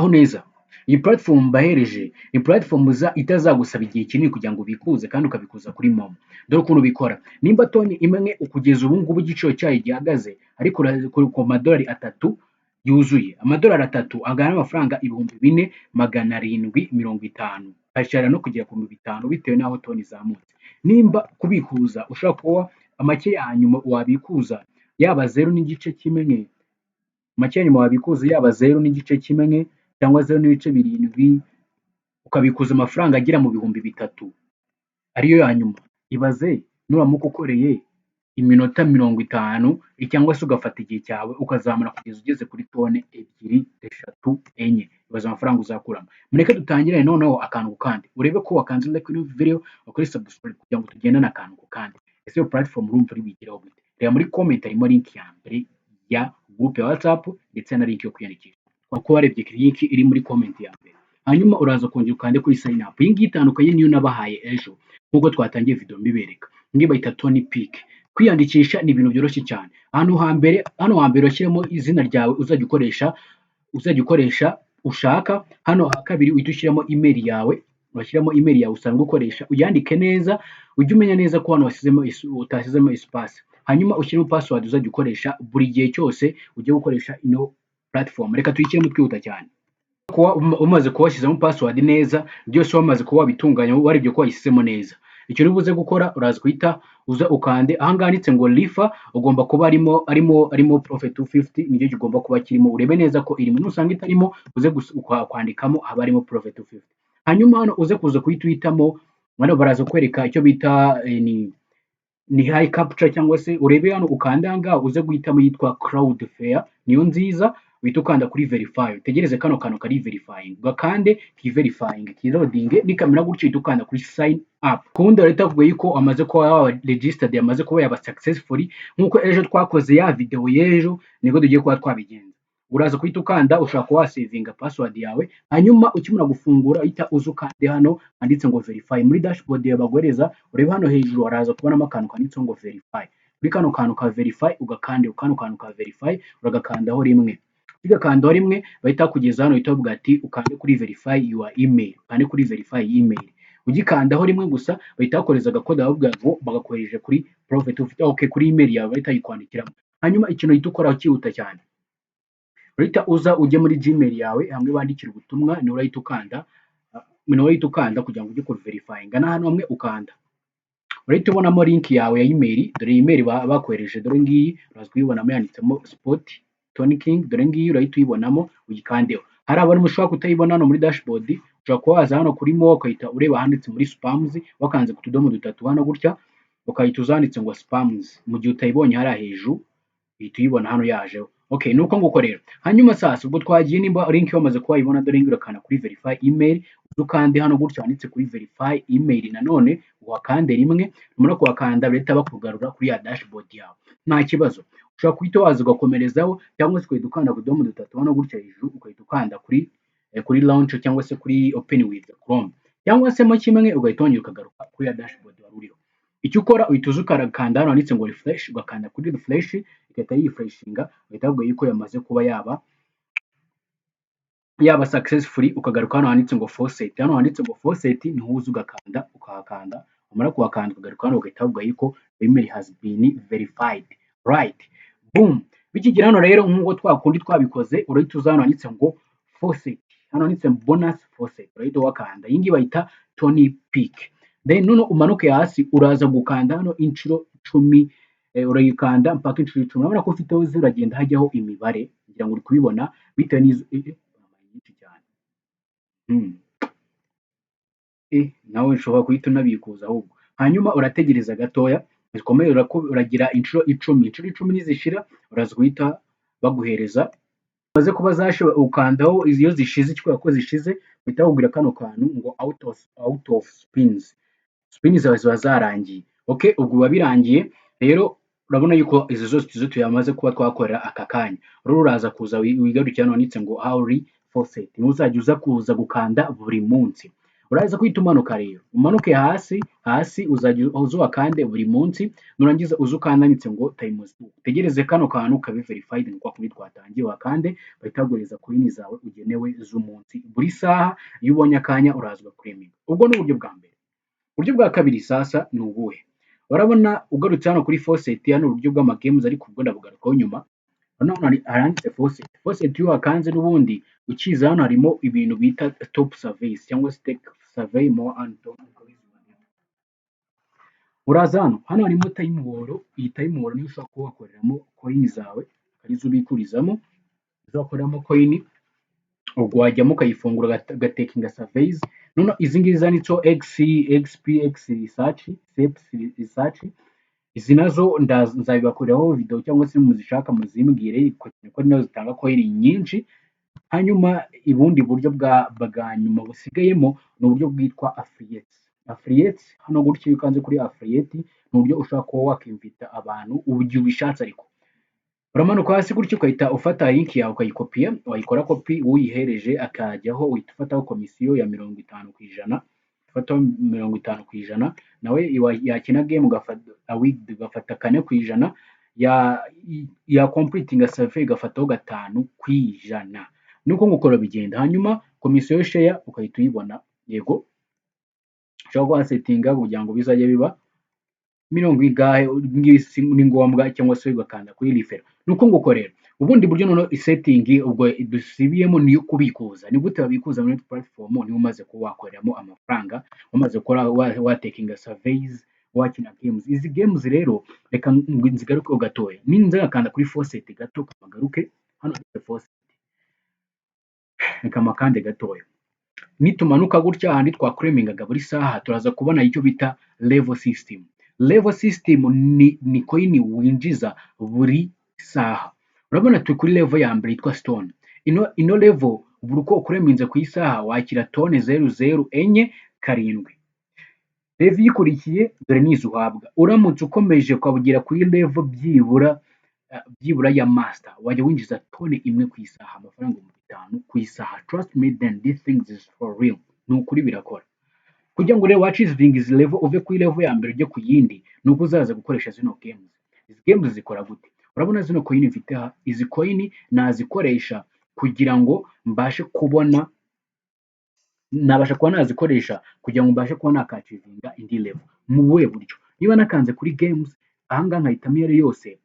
Aho neza, iyi platform mbahereje ni platform itazagusaba igihe kinini kugira ngo ubikuze kandi ukabikuza kuri MoMo. Dore ukuntu bikora: nimba TON imwe kugeza ubu ngubu igiciro cyayo gihagaze ariko ku madolari 3 yuzuye, amadolari 3 angana n'amafaranga 4750, ashobora no kugera ku 5000 bitewe n'aho TON izamutse. Nimba kubikuza ushobora kuba make ya nyuma wabikuza yaba 0.1, make ya nyuma wabikuza yaba 0.1 cyangwa 0.7, ukabikuza amafaranga agera mu 3000 ariyo ya nyuma. Ibaze nuramuka ukoreye iminota 50 cyangwa se ugafata igihe cyawe ukazamura kugeza ugeze kuri TON ebyiri, eshatu, enye, ibaze amafaranga uzakuramo. Mureke dutangirane noneho akantu ku kandi, urebe ko wakanze like kuri video, ukore subscribe kugira ngo tugendane akantu ku kandi. Ese iyo platform urumva uri buyigeraho gute? Reba muri comment, harimo link ya mbere ya group ya WhatsApp ndetse na link yo kwiyandikisha. Kuko warebye link iri muri comment ya mbere, hanyuma uraza kongera ukande kuri sign up. Iyi ngiyi itandukanye niyo nabahaye ejo nk'uko twatangiye video mbibereka. Iyi ngiyi bayita TON Peak. Kwiyandikisha ni ibintu byoroshye cyane. Hano hambere, hano hambere urashyiramo izina ryawe uzajya ukoresha ushaka. Hano ha kabiri uhita ushyiramo email yawe, urashyiramo email yawe usanzwe ukoresha, uyandike neza, ujye umenya neza ko hano wasizemo, utasizemo espace. Hanyuma ushyiremo password uzajya ukoresha buri gihe cyose ugiye gukoresha ino platform. Reka tuyishyiremo twihuta cyane. Kuba umaze kuba washyizemo password neza, byose wamaze kuba wabitunganya, warebye ko wayishyizemo neza, icyo uri buze gukora, uraza guhita uza ukande ahangaha handitse ngo refer. Ugomba kuba arimo profit 250, nicyo kigomba kuba kirimo. Urebe neza ko irimo, nusanga itarimo uze kwandikamo haba harimo profit 250. Hanyuma hano uze kuza guhita uhitamo. Hano baraza kwereka icyo bita ni high capture, cyangwa se urebe hano ukande ahangaha uze guhitamo yitwa Cloudflare, niyo nziza. Uhita ukanda kuri verify, utegereze kano kantu kari verifying, ugakande ki verifying, ki loading. Nikamera gutyo uhita ukanda kuri sign up. Kundi leta avuga yuko amaze kuba yaba registered, yamaze kuba yaba successfully. Nkuko ejo twakoze ya video y'ejo, niko tugiye kuba twabigenza. Uraza guhita ukanda, ushobora kuba wasevinga password yawe. Hanyuma ukimara gufungura uhita uza ukande hano handitse ngo verify muri dashboard yawe baguhereza. Urebe hano hejuru, waraza kubonamo akantu kanditseho ngo verify. Kuri kano kantu ka verify ugakande, kano kantu ka verify uragakandaho rimwe. Ugakandaho rimwe bahita bakugeza hano, bahita bavuga ati ukande kuri verify your email, ukande kuri verify email. Ugikandaho rimwe gusa bahita bakohereza agakode, bavuga ngo bagakohereje kuri profit ufite, okay, kuri email yawe bahita yikwandikiramo. Hanyuma ikintu uhita ukora cyihuta cyane, urahita uza ujye muri Gmail yawe hamwe bandikira ubutumwa, niho urahita ukanda, niho urahita ukanda kugira ngo ujye kuverifyinga. Na hano hamwe ukanda urahita ubonamo link yawe ya email. Dore email bakohereje, dore ngiyi, uraza kuyibonamo yanditsemo spot Tony King, dore ngiyi, urahita uyibonamo uyikandeho. Hari abantu mushobora kutayibona hano muri dashboard, ushobora kuba waza hano kuri more, ukahita ureba ahanditse muri spams, wakanze ku tudomo dutatu hano gutya, ukahita uza handitse ngo spams. Mu gihe utayibonye hariya hejuru, uhita uyibona hano yajeho. Okay, nuko nguko rero. Hanyuma sasa ubwo twagiye, nimba link wamaze kuba wayibona, dore ngiyi, urakanda kuri verify email, ukande hano gutya handitse kuri verify email, nanone uhakande rimwe. Numara kuhakanda bahita bakugarura kuri ya dashboard yawe, nta kibazo. Ushobora guhita waza ugakomerezaho, cyangwa se ugahita ukanda ku tudomo dutatu hano gutya hejuru, ugahita ukanda kuri launch cyangwa se kuri open with Chrome, cyangwa se mo kimwe ugahita wongera ukagaruka kuri ya dashboard wari uriho. Icyo ukora, uhita uza ukakanda hano handitse ngo refresh, ugakanda kuri refresh igahita yifreshinga, ugahita bavuga yuko yamaze kuba yaba successfully. Ukagaruka hano handitse ngo faucet. Hano handitse ngo faucet niho uza ugakanda, ukahakanda. Wamara kuhakanda ukagaruka hano, ugahita bavuga yuko email has been verified, right? Boom. Bikigera hano rero, nk'uko twakundi twabikoze, urahita uza hano handitse ngo faucet, hano handitse bonus faucet, urahita wakanda. Iyi ngiyi bayita TON Peak. Then noneho umanuke hasi, uraza gukanda hano inshuro 10, urayikanda mpaka inshuro 10. Urabona ko ufiteho ziragenda hajyaho imibare, ngira ngo uri kubibona bitewe n'izo nyinshi cyane. Nawe ushobora guhita unabikuza ahubwo. Hanyuma urategereza gatoya bikomeye, uragira inshuro 10. Inshuro 10 nizishira uraza guhita baguhereza. Maze kuba zashe ukandaho, iyo zishize kubera ko zishize bahita bakubwira kano kantu ngo out of spins, spins zawe ziba zarangiye. Okay, ubwo biba birangiye rero. Urabona yuko izi zose tuzo tuyamaze kuba twakorera aka kanya. Rero uraza kuza wigarukira hano handitse ngo hourly faucet, ntuzajya uza kuza gukanda buri munsi. Uraza guhita umanuka rero, umanuke hasi hasi, uzajya uza uhakande buri munsi. Nurangiza uze ukande handitse ngo times two, utegereze kano kantu kabe verified. Ni kwa kundi twatangiye, wakande bahita baguhereza coin zawe ugenewe z'umunsi. Buri saha iyo ubonye akanya uraza ugaclaiminga. Ubwo ni uburyo bwa mbere. Uburyo bwa kabiri sasa ni ubuhe? Urabona ugarutse hano kuri faucet, hano uburyo bw'amagames, ariko ubwo ndabugarukaho nyuma. Urabona haranditse faucet. Faucet iyo wakanze, n'ubundi ukiza hano harimo ibintu bita top surveys cyangwa se take survey more and top. Uraza hano, hano harimo time wall. Iyi time wall niyo ushobora kuba wakoreramo coin zawe, arizo ubikurizamo, izo wakoreramo coin. Ubwo wajyamo ukayifungura, ugatakinga surveys. Noneho izi ngizi zanditseho X, XP, X research, steps research, izi nazo nzabibakoreraho video, cyangwa se muzishaka muzimbwire, kuko nazo zitanga coin nyinshi. Hanyuma ubundi buryo bwa nyuma busigayemo ni uburyo bwitwa affiliates. Affiliates hano gutya, iyo ukanze kuri affiliate, ni uburyo ushobora kuba wakinvita abantu igihe ubishatse. Ariko uramanuka hasi gutyo, ugahita ufata link yawe ukayikopiya. Wayikora copy, uyihereje akajyaho, uhita ufataho komisiyo ya 50%. Ufataho 50%, nawe yakina game ugafata 4%, ya completinga survey ugafataho 5%. Nuko nguko bigenda. Hanyuma komisiyo share ukahita uyibona. Yego, ushobora kuba wasettinga kugira ngo bizajye biba mirongo ingahe, ni ngombwa, cyangwa se ugakanda kuri referral. Nuko nguko rero. Ubundi buryo noneho isetting ubwo dusibiyemo ni iyo kubikuza. Ni gute babikuza muri platform? Niba umaze kuba wakoreramo amafaranga, umaze gukora, watakinga surveys, wakina games. Izi games rero reka nzigarukeho gatoya. Ninza ngakanda kuri faucet gato, kagaruke hano handitse faucet, reka makande gatoya. Nitumanuka gutya ahandi twaclaimingaga buri saha, turaza kubona icyo bita level system. Level system ni coin winjiza buri saha. Urabona turi kuri level ya mbere yitwa stone. Ino level, buri uko uclaiminze ku isaha wakira tone 0047. Level iyikurikiye dore nizo uhabwa. Uramutse ukomeje ukagera kuri level byibura ya master, wajya winjiza tone 1 ku isaha, amafaranga 5000 ku isaha. Trust me then, this thing is for real, ni ukuri birakora. Kugira ngo rero wachievinge izi level, uve kuri level ya mbere ujye ku yindi, ni uko uzaza gukoresha zino games. Izi games zikora gute? Urabona zino coin mfite aha, izi coin nazikoresha kugira ngo mbashe kubona, nabasha kuba nazikoresha kugira ngo mbashe kuba nakachievinga indi level. Mu buhe buryo? Niba nakanze kuri games ahangaha, nkahitamo iyo ari yose,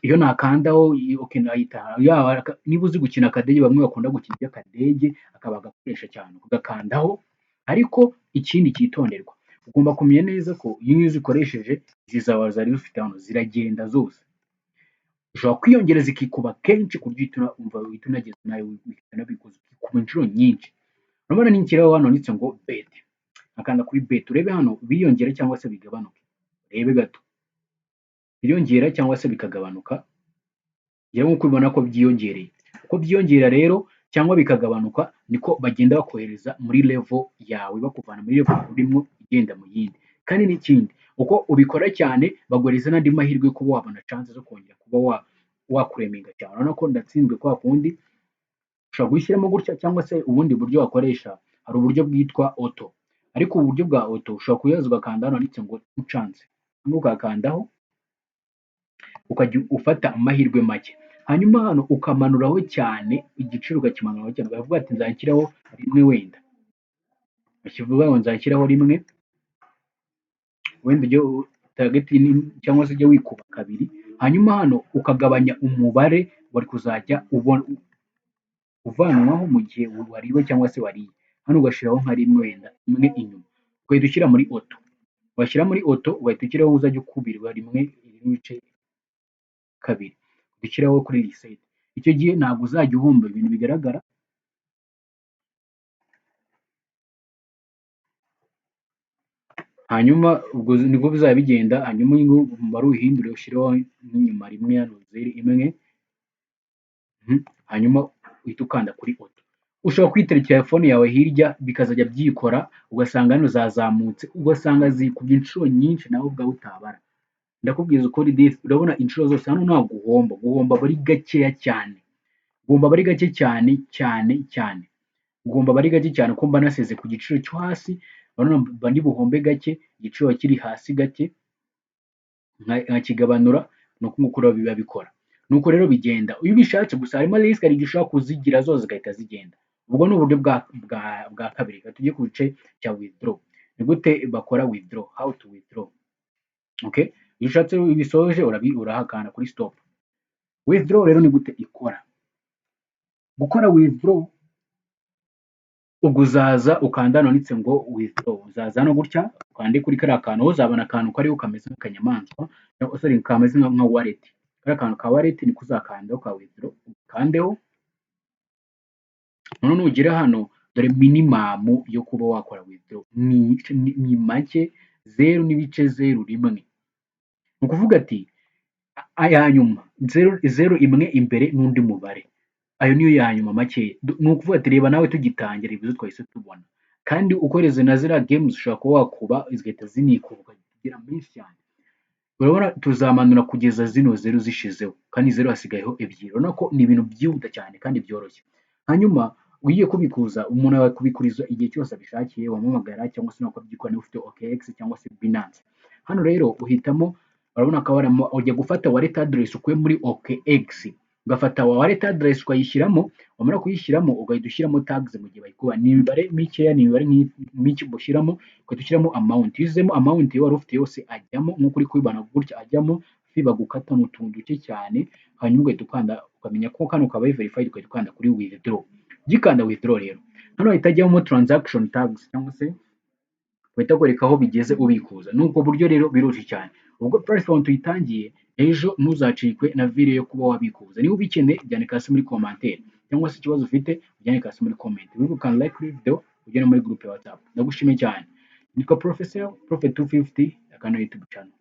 iyo nakandaho, okay, nahita yaba niba uzi gukina akadege, bamwe bakunda gukina iby'akadege, akaba agakoresha cyane ugakandaho. Ariko ikindi cyitonderwa, ugomba kumenya neza ko iyo uzikoresheje, izi zawe zari zifite hano ziragenda zose. Ushobora kwiyongera zikikuba kenshi, ku buryo uhita umva uhita unageza nawe uhita unabikuza, ukikuba inshuro nyinshi. Urabona ninshyiraho hano handitse ngo bet, nkakanda kuri bet, urebe hano biriyongera cyangwa se bigabanuke. Urebe gato, biriyongera cyangwa se bikagabanuka. Ngira nk'uko ubibona ko byiyongereye. Uko byiyongera rero cyangwa bikagabanuka, niko bagenda bakohereza muri level yawe, bakuvana muri level urimo ugenda mu yindi. Kandi n'ikindi, uko ubikora cyane, baguhereza n'andi mahirwe yo kuba wabona chance zo kongera kuba waclaiminga cyane. Urabona ko ndatsinzwe kwa kundi. Ushobora gushyiramo gutya, cyangwa se ubundi buryo wakoresha, hari uburyo bwitwa auto. Ariko ubu buryo bwa auto, ushobora kuyaza ugakanda hano handitse ngo two chance, ugakandaho ukajya ufata amahirwe make. Hanyuma hano ukamanuraho cyane igiciro, ukakimanuraho cyane, ukavuga ati nzashyiraho rimwe wenda, ukivuga ngo nzashyiraho rimwe wenda, ujye target, cyangwa se ujye wikuba kabiri. Hanyuma hano ukagabanya umubare wari kuzajya ubona uvanwaho mu gihe wariwe cyangwa se wariye. Hano ugashyiraho nka rimwe wenda, imwe inyuma, ugahita ushyira muri auto. Washyira muri auto, ugahita ushyiraho uzajya ukubirwa rimwe n'ibice kabiri, ushyiraho kuri reset. Icyo gihe ntabwo uzajya uhomba ibintu bigaragara. Hanyuma ubwo nibwo bizaba bigenda. Hanyuma umubare uwuhindure, ushyireho nk'inyuma rimwe hano, zeru imwe, hanyuma uhite ukanda kuri auto. Ushobora kwiterekera phone yawe hirya, bikazajya byikora, ugasanga hano zazamutse, ugasanga zikubye inshuro nyinshi nawe ubwawe utabara. Ndakubwiza ukuri disi, urabona inshuro zose hano ntabwo uhomba. Guhomba aba ari gakeya cyane, guhomba aba ari gake cyane cyane cyane. Ugomba aba ari gake cyane, kuko mba nasize ku giciro cyo hasi. Urabona mba ndi buhombe gake, igiciro kiri hasi gake nkakigabanura. Ni uku nguku rero biba bikora, nuko rero bigenda. Iyo ubishatse gusa harimo risk, hari igihe ushobora kuzigira zose zigahita zigenda. Ubwo ni uburyo bwa kabiri. Reka tujye ku gice cya withdraw. Ni gute bakora withdraw? How to withdraw? Okay, iyo ushatse bisoje urahakanda kuri stop. Withdraw rero ni gute ikora? Gukora withdraw, ubwo uzaza ukanda hano handitse ngo withdraw. Uzaza hano gutya, ukande kuri kariya kantu, uzabona akantu kariho kameze nk'akanyamaswa, sorry, kameze nka wallet. Kariya kantu ka wallet niko uzakandaho, ka withdraw, ukandeho. Noneho nugera hano, dore minimum yo kuba wakora withdraw ni make, 0.01. Ni ukuvuga ati aya nyuma zero zero imwe imbere n'undi mubare, ayo niyo ya nyuma makeya. Ni ukuvuga ati reba nawe tugitangira ibizo twahise tubona, kandi ukoreze na ziriya games ushobora kuba wakuba zigahita zinikuba ukagira menshi cyane. Urabona tuzamanura kugeza zino zeru zishizeho, kandi zeru hasigayeho ebyiri. Urabona ko ni ibintu byihuta cyane kandi byoroshye. Hanyuma ugiye kubikuza, umuntu yakubikuriza igihe cyose abishakiye, wamuhamagara cyangwa se nawe ukabyikora niba ufite OKX cyangwa se Binance. Hano rero uhitamo, urabona ko harimo ujya gufata wallet address ukuye muri OKX, ugafata wallet address ukayishyiramo. Wamara kuyishyiramo, ugahita ushyiramo tags mu gihe bayikuba. Ni imibare mikeya, ni imibare mike ushyiramo, ugahita ushyiramo amount. Iyo ushyizemo amount, iyo wari ufite yose ajyamo nk'uko uri kubibona gutya ajyamo. Fee bagukata ni utuntu duke cyane. Hanyuma ugahita ukanda, ukamenya ko kano kabaye verified, ugahita ukanda kuri withdraw. Ugikanda withdraw rero, hano hahita hajyamo transaction tags, cyangwa se bahita bakwereka aho bigeze ubikuza. Ni ubwo buryo rero, biroroshye cyane. Ubwo platform tuyitangiye ejo, ntuzacikwe na video yo kuba wabikuza. Niba ubikeneye, byandika hasi muri commentaire, cyangwa se ikibazo ufite ubyandike hasi muri comment. Wibuke ukanda like kuri video, ugere muri group ya WhatsApp. Ndagushimiye cyane. Nitwa Professor Prophet 250 akano YouTube channel.